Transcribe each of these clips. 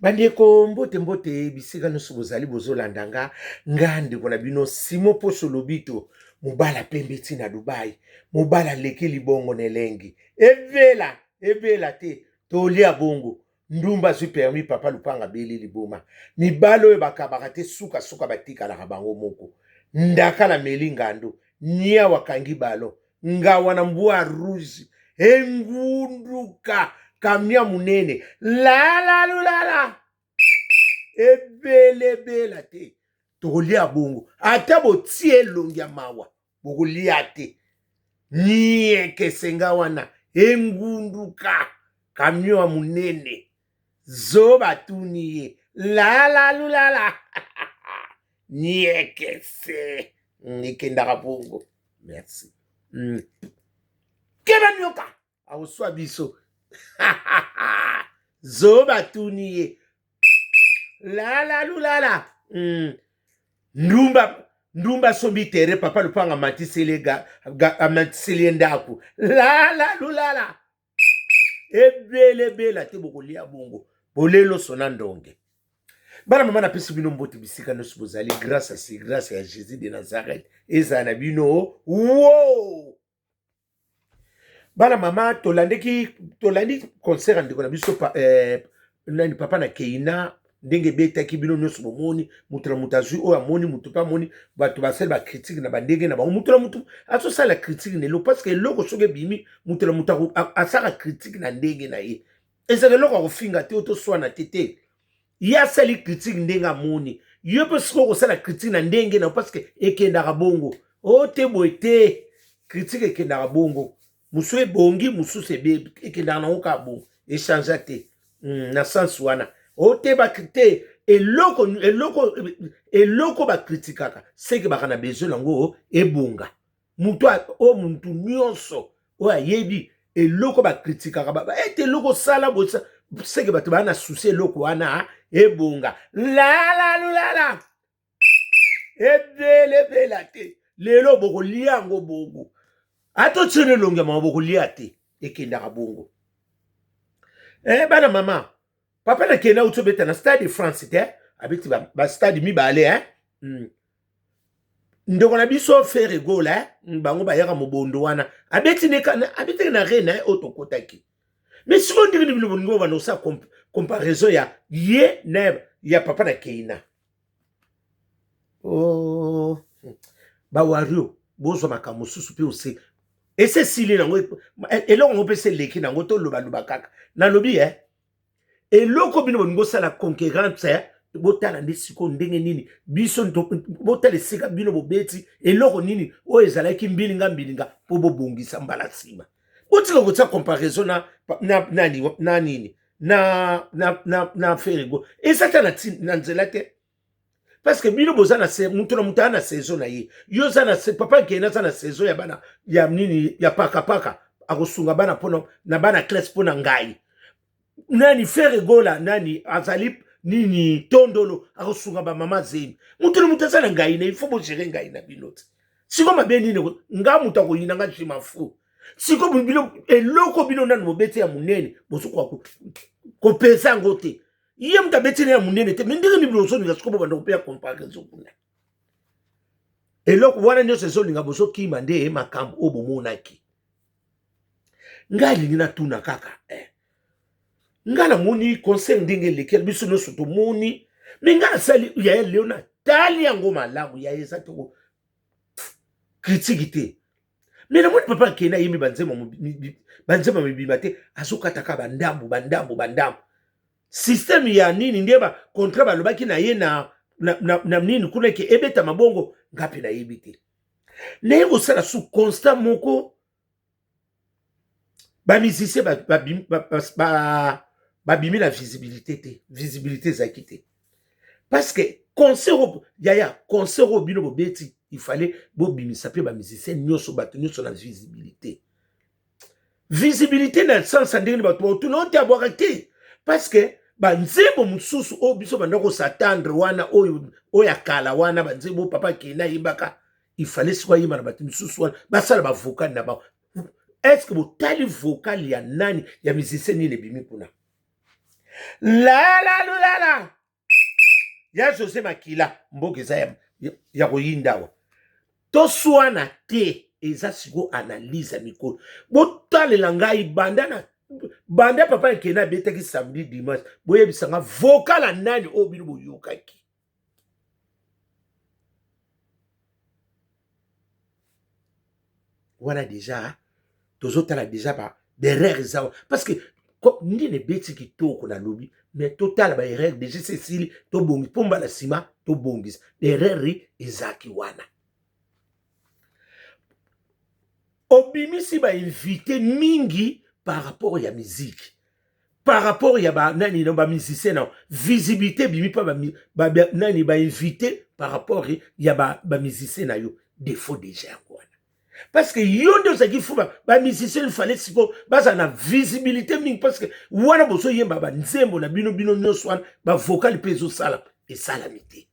Bandeko, mbote mbote bisika nyonso bozali bozolanda nga, nga ndeko na bino Simon Poso Lobito, mobala pembe ti na Dubai, mobala aleki libongo na elengi, ebela ebela te tolia bongo. Ndumba azwi permis, papa lupanga abeli liboma. Mibali oyo bakabaka te, suka suka batikalaka bango moko. Ndaka na meli ngando, niawa akangi ballon, ngawa na mbwa rouge engunduka kamia munene lalalulala ebelebela te tokolia bongo ata botie elongi ya mawa bokolia te niekesenga wana engunduka kamio ya munene zoba tuni ye lalalulala niekese ekendaka bongo. Merci. Keba nyoka akoswa biso. Zoba tuni ye lalalulala. Ndumba ndumba asombi tere, papa lupanga amatiseli ye ndako lalalulala ebelebela te bokolia bongo boleloso na ndonge. Bana mama, napesi bino mbote bisika nyonso bozali. Grâce à si grâce ya Jésus de Nazareth ezala na bino. Wo bana mama, tolandeki tolandi concert ya ndeko na biso nani, papa na Keina, ndenge ebetaki. Bino nyonso bomoni, moto na moto azwi oyo amoni, moto mpe amoni. Bato basali bacritique na bandenge na bango. Moto na moto azosala critique na eloko, parce que eloko soki ebimi, moto na moto asala critique na ndenge na ye. Ezala eloko ya kofinga te, oyo toswana te te. Ye asali critique ndenge amoni. Yo mpe soki okosala critique na ndenge na, parce que ekendaka bongo. O te boye te, critique ekendaka bongo, mosusu ebongi, mosusu ebebi, ekendaka nango kaka bongo, echangea te. Na sens wana o te te eloko eloko eloko bakritikaka seke baka na besoin nango ebonga. Moto oyo, motu nyonso oyo ayebi eloko bakritikaka ete eloko osala bosa, seke bato baa na susi eloko wana ebonga. Lalalulala ebelebela te lelo bokolia yango bongo. Ata otieli elongi ya mama, bokolia te, ekendaka bongo. Bana mama, papa na kenda auti obeta na Stade de France te, abeti bastade mibale eh? Ndeko na biso Ferre Gola, bango bayaka mobondo wana, abeti abetaki na Arena oyo tokotaki. Mais sikoyo ndenge nini bino bolingi bobanda kosala comparaison ya ye na ya papa na Keina? Oh, bawario bozwa makambo mosusu mpe ose ese esili nango eloko yango mpe ese eleki nango. Tolobaloba kaka, nalobi eloko bino bolingi bosala concurrence. Botala nde sikoyo ndenge nini biso botala esika bino bobeti eloko nini oyo ezalaki mbilinga mbilinga mpo bobongisa mbala nsima. Botika kotia comparaison na nani na nini na Ferre Gola, eza ta na nzela te, parce que bino boza na mutu na mutu aya na saison na ye. Yo oza na papa Nkene aza na saison ya bana ya nini ya pakapaka, akosunga bana mpona na bana classe. Mpo na ngai nani, Ferre Gola nani azali nini, tondolo akosunga bamama zemi. Mutu na mutu aza na ngai na, il faut bogérer ngai na bino te. Siko mabe nini? Nga moto akoyina nga, je m'en fous. Siko bino eloko bino nanu bobeti ya monene, bozokoka kopesa yango te. Ye moto abeti na ya monene te, mais ndenge nini bozolinga siko bobanda kopeya comparaison kuna? Eloko wana nyonso ezolinga bozokima nde makambo oyo bomonaki. Ngai alingi natuna kaka. Ngai namoni concert ndenge elekeli, biso nyonso tomoni, mais ngai nasali yaya leo natali yango malamu. Yaya, eza te critique te, mais namoni papa akende ayembi banzembo mibima te, azokataka bandambu bandambu bandambu. Système ya nini nde bacontrat balobaki na ye na nini kuna ke ebeta mabongo? Nga mpe nayebi te. Naye kosala su constat moko, bamusicien babimi na visibilité te, visibilité ezalaki te, parce que concert, yaya, concert oyo bino bobeti, il fallait bobimisa mpe bamusicien nyonso, bato nyonso na visibilité. Visibilité na sens ya ndenge nini? Bato baotuna oyo te abwaka te, parce que banzembo mosusu oyo biso banda kos'attendre wana, oyo oyo ya kala wana, banzembo oyo papa akende ayembaka, il fallait sikoyo ayemba na bato misusu wana, basala bavocal na bango. Est ce que botali vocal ya nani, ya musicien nini ebimi kuna? Lalalulala ya Jose Makila, mboka eza ya koyinda awa. Toswana te, eza siko analyse ya mikolo. Botalela ngai banda na banda papa Ekene abetaki samedi dimanche, boyebisa nga vocal ya nani oyo bino boyokaki. Wana deja tozotala deja ba erreur eza wa parce que nini ebeti kitoko nalobi mais totala ba erreur deja esi esili, tobongi mpo mbala nsima tobongisa erreur ezalaki wana. Obimisi ba invité mingi par rapport ya musique, par rapport ya ba nani na ba musicien na visibilité ebimi mpa ba, ba, nani ba invité par rapport ya ba, ba musicien na yo. Défaut déjà yango wana parce que yo nde ozalaki fou, ba musicien il fallait sikoyo bazala na visibilité mingi parce que wana bozoyemba banzembo na bino bino nyonso wana bavokale mpe ezosala esalami te,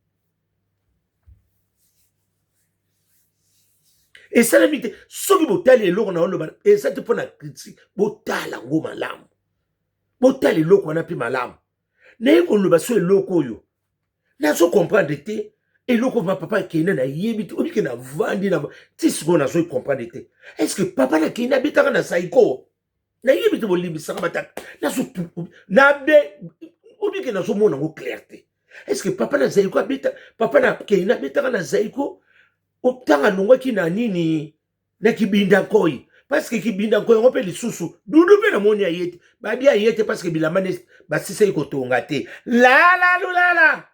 esalemi te. Soki botali eloko na oloba eza te mpo na critique, botala yango malamu, botala eloko wana mpe malamu. Naye koloba so eloko oyo nazo comprendre te, eloko ma papa akende nayebi te, obike navandi na ti sikoyo nazo comprendre te. Est ce que papa nakende abetaka na saiko? Nayebi te, bolimbisaka bataka nazo nabe obike nazomona yango clair te. Est ce que papa na zaiko abeta, papa na kende abetaka na zaiko ntango alongwaki na nini na kibinda nkoi? Parce que kibinda nkoi yango mpe lisusu dudu mpe namoni aye te, babi aye te parce que bilamba nde basisaki kotonga te. Lalalulala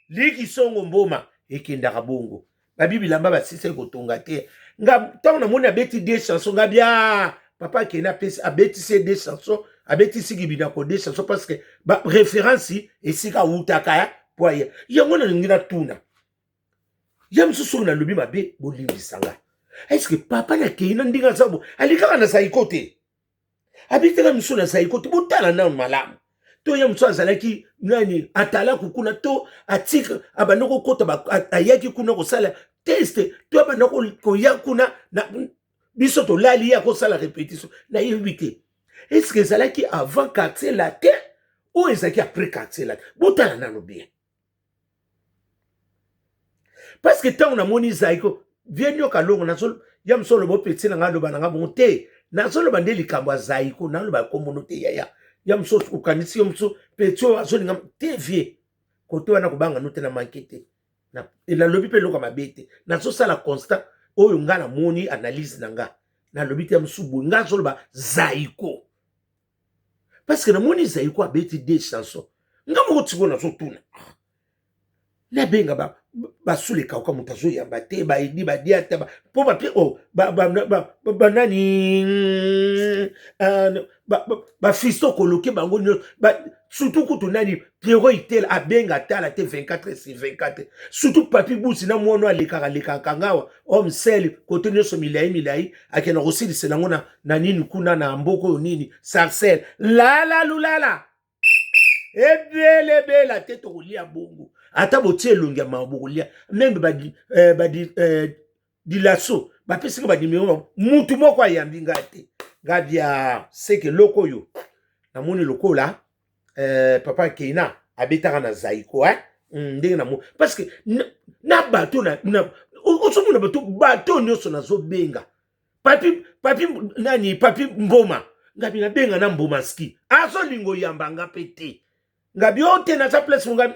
likisongo mboma ekendaka bongo, babi bilamba basisaki kotonga te. Nga ntango namoni abeti de chanson, nga bia papa akende apesi abetisi ye de chanson, abetisi kibinda ko de chanson parce que ba référence esika awutaka po aye yango. Nalingi natuna ya mosusu oyo nalobi mabe, bolimbisa nga. Est-ce papa nakei na ndenge aza bo alikaka na zaiko te, abetaka miso na zaiko te? Botala nano malamu. To ye mosusu azalaki nani atalaku kuna, to atika abanda kokota, ayaki kuna kosala test, to abanda koya kuna na biso tolali ye akosala répétition, nayebi te. Est-ce ezalaki avant Quartier Latin oyo ezalaki après Quartier Latin? Botala nano bien parce que ntango namoni zaiko vie nyoka longo nazo ya mosu oloba opeti na ngai aloba na ngai bongo te, nazoloba nde likambo ya zaiko, naloba kombono te yaya. Ya mosu okanisi yo mosu peti oyo azolinga te vie kote wana, kobanga no te na manke te, nalobi mpe eloko mabe te, nazosala constat oyo ngai namoni, analyse na nga. Nalobi te ya mosu boye, ngai azoloba zaiko parce que namoni zaiko abeti de chanson. Nga moko tiko nazotuna, nabenga basula ekauka, moto azoyamba te, baedi badiata mpo bape o banani bafisto koloke bango nyonso, surtout kutu nani Pierrot Itel abenga tala te 24 sur 24, surtout Papi Busi na mwana alekaka lekaka ngawa homme sel kote nyonso milai milai akenda kosilisela yango na nini kuna na mboka oyo nini sarcel lala lulala ebelebela te. Tokolia bongo ata botie elongi ya mawa, bokolia meme badi, eh, badi, eh, dilaso bapesika banimero, mutu moko ayambi ngai te. Ngai bia seke eloko oyo namoni lokola papa Keina abetaka na zaiko eh? Ndenge na parce que na bato na ozomona bato nyonso nazobenga papi papi nani papi mboma, ngabi nabenga na mboma ski azolinga oyamba nga mpe te. Ngabi o te naza place ngabi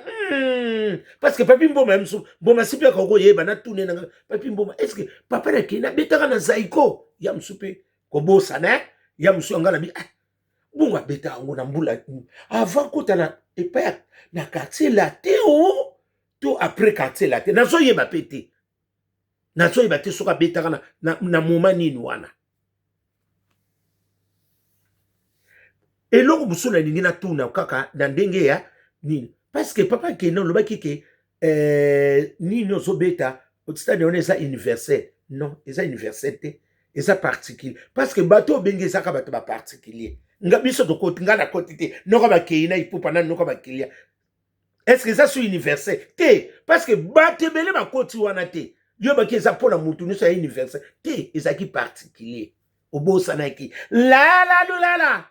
parce que papi mboma ya mosusu mboma si mpe akoki koyeba natune na nga papi mboma est ce que papa na Keina abetaka na zaiko ya mosusu mpe kobosana ya mosusu yanga nabi ah, bongo abeta yango na mbula avant kota na epai na Quartier Latin o to après Quartier Latin, nazoyeba mpe te, nazoyeba te soki abetaka na moma nini wana. Eloko mosusu nalingi natuna kaka na ndenge ya nini, parce que papa Kende olobaki ke nini ozobeta stade wana eza universel. Non, eza universel te, eza particulier parce que bato obengi ezaka bato baparticulier. Nga biso tokoti, nga nakoti te noka bakei na ipupa na noka bakilia. Est ce que eza so universel te? Parce que bato ebele bakoti wana te. Yo baki eza mpona motu nyonso ya universel te, ezalaki particulier, obosanaki lala lulala.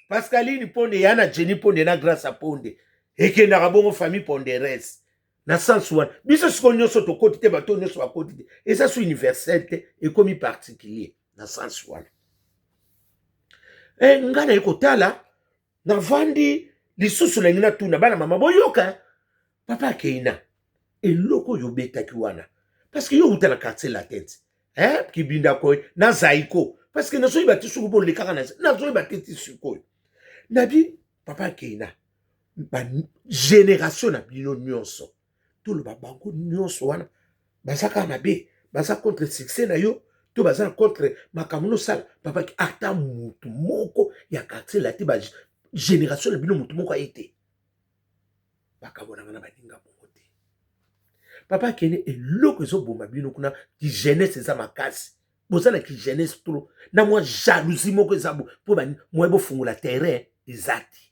Pascaline Ponde ya na Jenny Ponde na Grace Ponde ekendaka bongo famille Ponderes na sens wana biso sikoyo nyonso tokoti te bato nyonso bakoti te eza so universel te ekomi particulier na sens wana e, ngai naye kotala navandi lisusu nalingi natuna bana mama boyoka papa akeina eloko oyo obetaki wana parce que yo outa na quartier latin eh, kibinda koy na zaiko parce que nazoyeba te soki bolekaka na nazoyeba te ti sikoyo nabi papa akeina ba génération na bino nyonso toloba bango nyonso wana baza kaka mabe baza contre succès na yo to baza contre makambo nosala papa ata motu moko ya quartier lati ba génération na bino motu moko aye te bakabonaka na baninga bongo te papa akende eloko ezoboma bino kuna ki jeunesse eza makasi boza na ki jeunesse trop na mwa jalousie moko eza bo mpo moye bofungola terrain eza te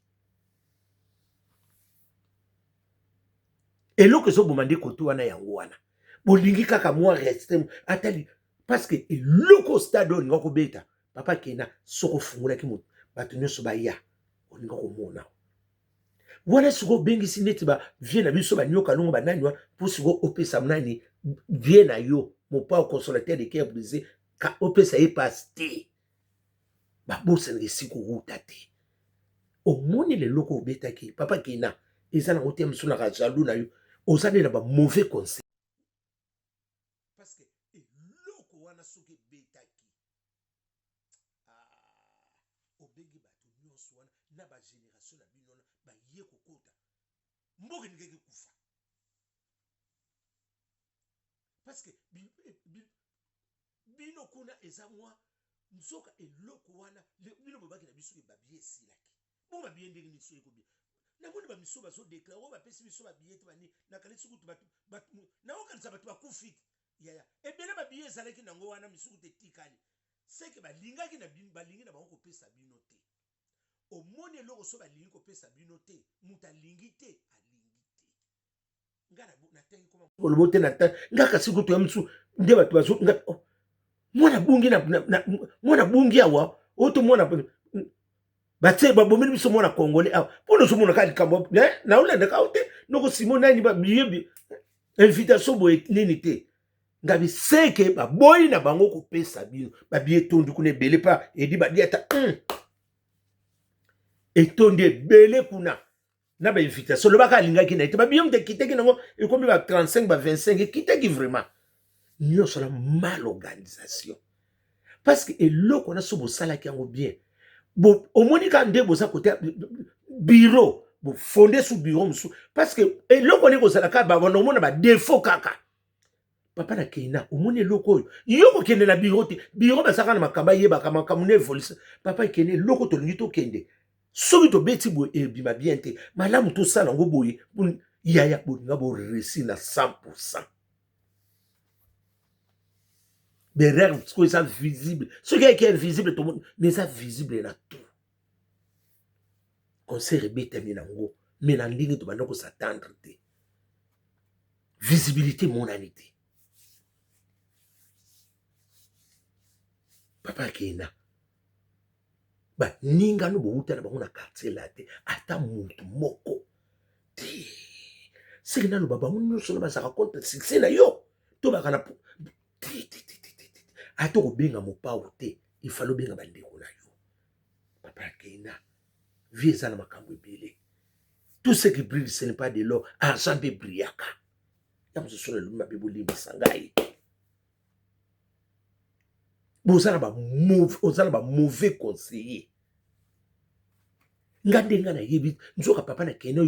eloko ezoboma nde kote wana yango wana bolingi kaka mwa reste atali parce que eloko stade oyo olinga kobeta papa kena soki ofungolaki moto bato nyonso baya olinga komona wana sikoyo obengisi neti ba vie na biso banyoka longo banani wana mpo sikoyo opesa nani vie na yo mopao consolateur de cœur brisé opesa ye pasi te babosanaka esika owuta te omoni leloko obetaki papa kina eza nango te mosusu naka jaloux na yo oza nde na ba mauvais conseil parce que eloko wana soki ebetaki ah, obengi bato nyonso wana na bageneration na bino wana baye kokota mboka elingaki kufa parce que bino kuna eza mwa nzoka eloko wana bino bobaki na biso ke babiye esilaki bongo babiye ndenge nini soki ekobi namoni bamiso bazodeklare oyo bapesi biso babiye te bani nakanisi kutu bato naokanisa bato bakufi te yaya ebele babiye ezalaki nango wana misuku te etikali seke balingaki na bino balingi na bango kopesa bino te omoni eloko so balingi kopesa bino te moto alingi te alingi te nga natangi koma olobo te na nga kasi kutu ya mosusu nde bato bazo nga oh, mwana bungi na, na, na mwana bungi awa oyo to mwana batie babomeli biso mwana congolais awa mpo nozomona kaka likambo naolandaka awa te noko simo nani babiyebi invitation boye nini te ngabi seke baboyi na bango kopesa bino babiye etondi kuna ebele pa edi badiata etondi ebele kuna na ba invitation lobaka alingaki na ye te babiye moto ekitaki nango ekomi ba 35 ba 25 ekitaki vraiment nyonso na mal organisation parce que eloko wana so bosalaki yango bien omoni kaka nde boza kote bureau bofonde su bureau mosusu parce que eloko wana ekozala kaka babanda omona badefaut kaka papa na keina omoni eloko oyo yo kokende na biro te biro bazalaka na makambo ayebaka makambo na evolution papa ekende eloko tolingi tokende soki tobeti boye ebima bien te malamu tosala yango boye yaya bolinga boresi na 100 pourcent berere sikoyo eza visible soki ayaki invisible tomoni mais eza visible na tout concert ebetami nango mais na ndenge tobanda kosatendre te visibilité emonani te papa akenda baningano bowuta na bango na quartier la te ata motu moko te seke naloba bango nyonso na bazalaka contre succès na yo to baka na te te te te te ata okobenga mopao te ifale obenga bandeko na yo papa akenda vie eza na makambo ebele tout ce qui brille ce n'est pas de l'or argent mpe brillaka ya mosusu na lobi mabe bolimbisa ngai boza na ba oza na ba mauvais conseiller nga nde nga nayebi nzoka papa na kene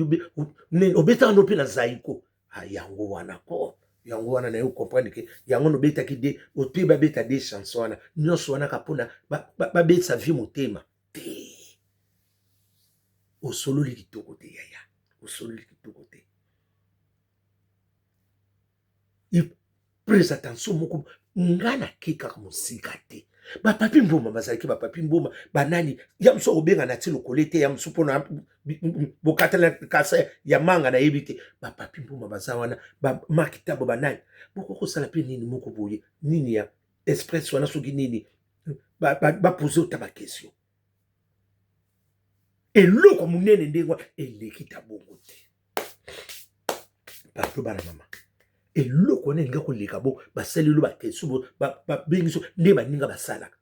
obetaka no mpe na zaiko ah, yango wana ko yango wana naye ocomprendre ke yango nobetaki de ope babeta de chanson wana nyonso wana ka mpona babetisa vie motema te osololi kitoko te yaya osololi kitoko te presa attention moko nga nake kaka mosika te bapapi mboma bazalaki bapapi mboma banani ya mosusu akobenga na ti lokole te ya mosusu mpona bokatana kasa ya manga nayebi te bapapi mboma baza wana bamakitabo banani bokoki kosala mpe nini moko boye nini ya express wana soki nini bapose ota baquestion. Eloko monene ndenge wana eleki ta bongo te. Pardon bana mama. Eloko wana elinga koleka bo basaleli bakestion babengi so nde baninga basalaka.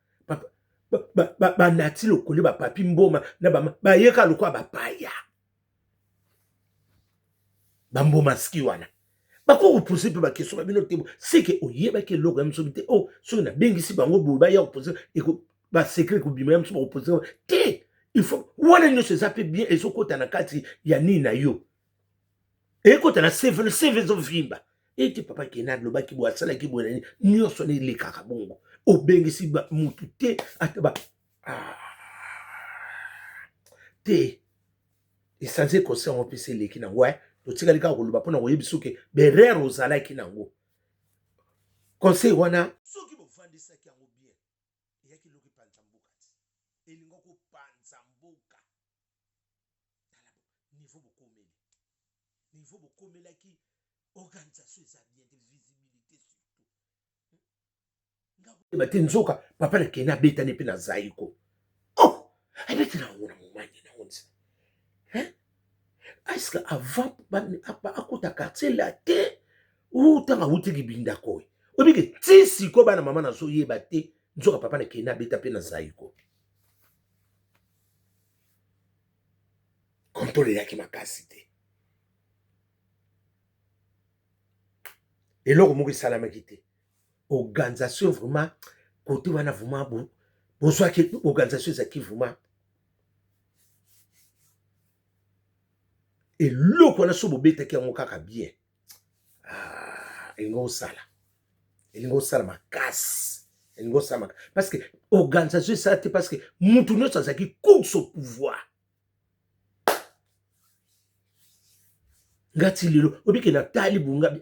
Banati lokole bapapi mboma na bama bayeka lokola bapaya. Bamboma ski wana. Bakoki kopose mpe bakestion ba bino te seke oyebaki eloko ya mosobi te. Oh, soki nabengisi bango boye baya kopose basecret ekobima ya mosusu bakopose te. Il faut wana nyonso eza mpe bien ezokota na kati ya nini na yo. Ekota na CV, CV ezovimba. Ete papa Kena alobaki boye asalaki boye na nini nyonso na elekaka bongo. Obengisi mutu te ata ba ah, te esanze conseil yango mpesa eleki nango eh. Totikali kaka koloba mpona koyebi soki berere ozalaki nango conseil wana soki bovandisaki yango bien eyaki eloko epanza mboka ti elinga kopanza mboka. Tala niveau bokomeli, niveau bokomelaki organisation eza bien te, visibilité surtout nga te nzoka papa na kena abetani mpe na zaiko. Oh, abeti na yango na momani na yango ntina. Hein? Est-ce que avant akota quartier la te ou ntango awuti libinda koy obike ti sikoyo bana mama nazoyeba te nzoka papa na kena abeta mpe na zaiko. Contrôle eyaki makasi te. Eloko moko esalamaki te. Organisation vraiment côté wana vraiment bozwaki organisation ezalaki vraiment eloko wana so bobetaki yango kaka bien. Ah, elingi osala. Elingi osala makasi. Elingi osala makasi. Parce que organisation esala te parce que mutu nyonso azalaki course au pouvoir. Ngati lelo obike na tali bunga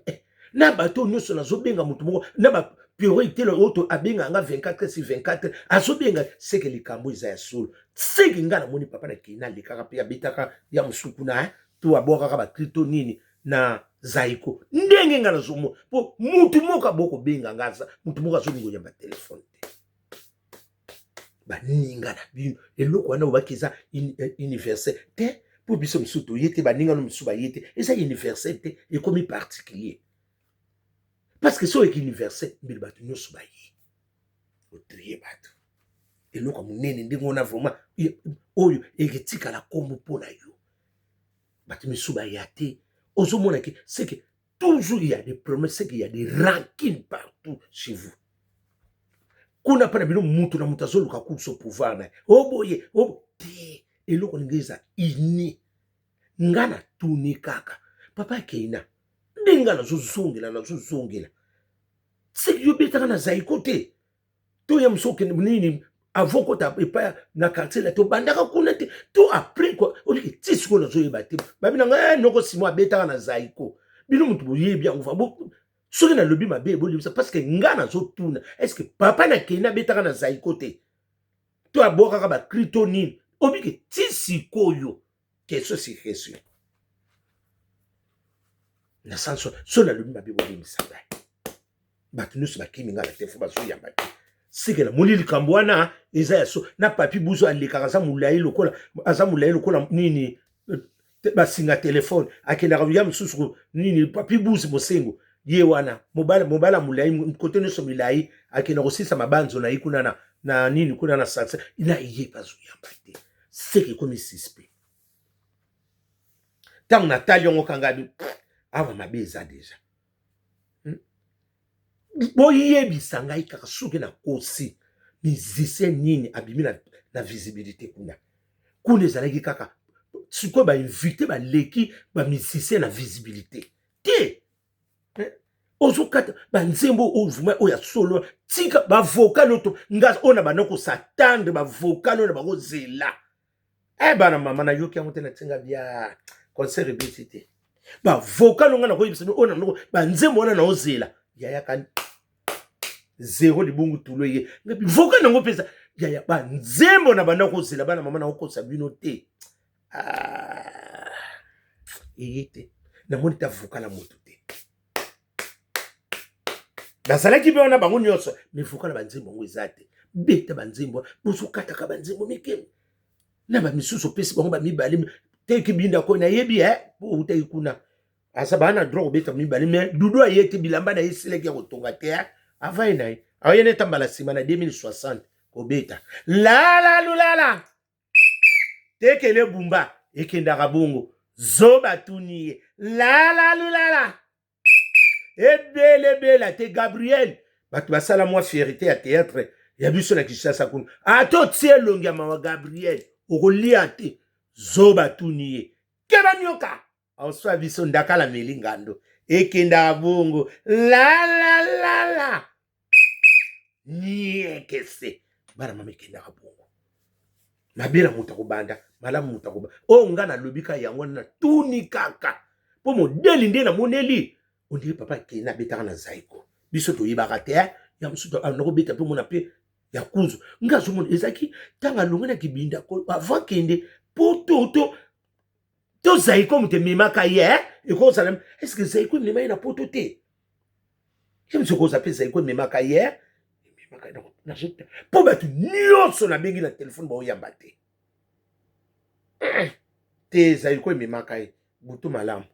na bato nyonso nazobenga motu moko na ba Pierrot Itelo oyo to abenga nga 24 sur 24 azobenga seke likambo eza ya solo. Seke nga namoni papa na Kina alekaka pe abetaka ya mosuku na to abwakaka ba cri to nini na Zaiko. Ndenge nga nazomona po mutu moko aboko benga nga aza mutu moko azolinga oyamba telefone te. Baninga na bino eloko wana obaki eza universel te po biso mosusu toye te, baninga no mosusu baye te, eza universel te, ekomi particulier. Parce que soki universel mbele bato nyonso baye otrie bato eloko ya monene ndenge wana vraiment oyo eketikala kombo mpo na yo bato misusu baya te. Ozomona ke c'est que toujours il y a des problèmes, c'est qu'il y a des rancunes partout chez vous. Kuna pa na bino mutu na mutu azoluka course au pouvoir na ye. Oh boye, oh te, eloko ndenge eza ini. Nga na tuni kaka papa Keina ndenge nga nazozongela, nazozongela. C'est que yo betaka na Zaiko te. To ya mosusu okende nini avant kota epai na quartier la tobandaka kuna te to après quoi oliki ti sikoyo nazoyeba te babi na ngai noko Simon abetaka na Zaiko bino moto boyebi yango fa soki nalobi mabe bolibisa parce que nga nazotuna est ce que papa na Keina abetaka na Zaiko te to abwakaka ba cri to nini obiki ti sikoyo question sur question na sens so nalobi mabe bolimbisa ngai bato nyonso bakimi ngai na te fo bazoyamba te seke namoni likambo wana eza ya so na papi buzo alekaka aza molai lokola aza molai lokola nini basinga telefone akendaka ya mosusu nini papi buzi mosengo ye wana mobala mobala molai kote nyonso milai akenda kosisa mabanzo na ye kuna na nini kuna na sanse na ye bazoyamba te seke ekomi suspect ntango natali yango kanga bi awa mabe eza deja. Boyebisa ngai kaka soki nakosi musicien nini abimi na visibilité kuna kuna ezalaki kaka sikoyo bainvite baleki bamusicien na visibilité te. Ozokata banzembo oyo vraiment oyo ya solo tika bavocal oyo to nga oyo na banda kosatendre bavocal oyo na bango zela. Bana mama nayoki yango te na tinga bia concert ebeti te. Ba vocal nga nakoyebisa bino oyo na noko banzembo wana na ozela yaya kan zéro libungu tulo ye ngabi vocal nango pesa yaya banzembo na banda kozela bana mama nakokosa bino te. Eye te namoni ta vocal ya moto te bazalaki mpe wana bango nyonso mais vocal ya banzembo yango eza te beta banzembo bozokataka banzembo mike. Na bamisusu opesi bango bamibale te. Kibinda ko nayebi e po outaki kuna, aza baa na droit kobeta mibale, mais Dudu aye te. Bilamba na ye esilaki ya kotonga te. Avai na ye aye neta mbala nsima na 2060 kobeta lala lulala tekele bumba ekendaka bongo. Zoba tuni ye lala lulala ebelebela te. Gabriel, bato basala mwa fierté ya théâtre ya biso na Kinshasa kuna. Ata otie elongi ya mawa, Gabriel, okolia te. Zoba tuni ye keba nyoka oswa biso ndakala meli ngando ekendaka bongo lalalala niekese. Bana mama, ekendaka bongo. Mabe na moto akobanda, malamu moto akobanda. Oyo nga nalobi ka yango wana, natuni kaka mpo modeli nde namoneli ondire papa akende abetaka na Zaiko. Biso toyebaka te ya mosusu nakobeta mpe mona mpe ya kuzu. Nga azomona ezalaki ntango alongwe na Kibinda avant kende po to to Zaiko, moto ememaka ye ekozala. Est-ce Zaiko emema ye na Poto te? Ye mosu ekozala mpe Zaiko ememaka ye, ememaka mpo bato nyonso nabengi na telefone baoyamba te te. Zaiko ememaka ye. Butu malamu.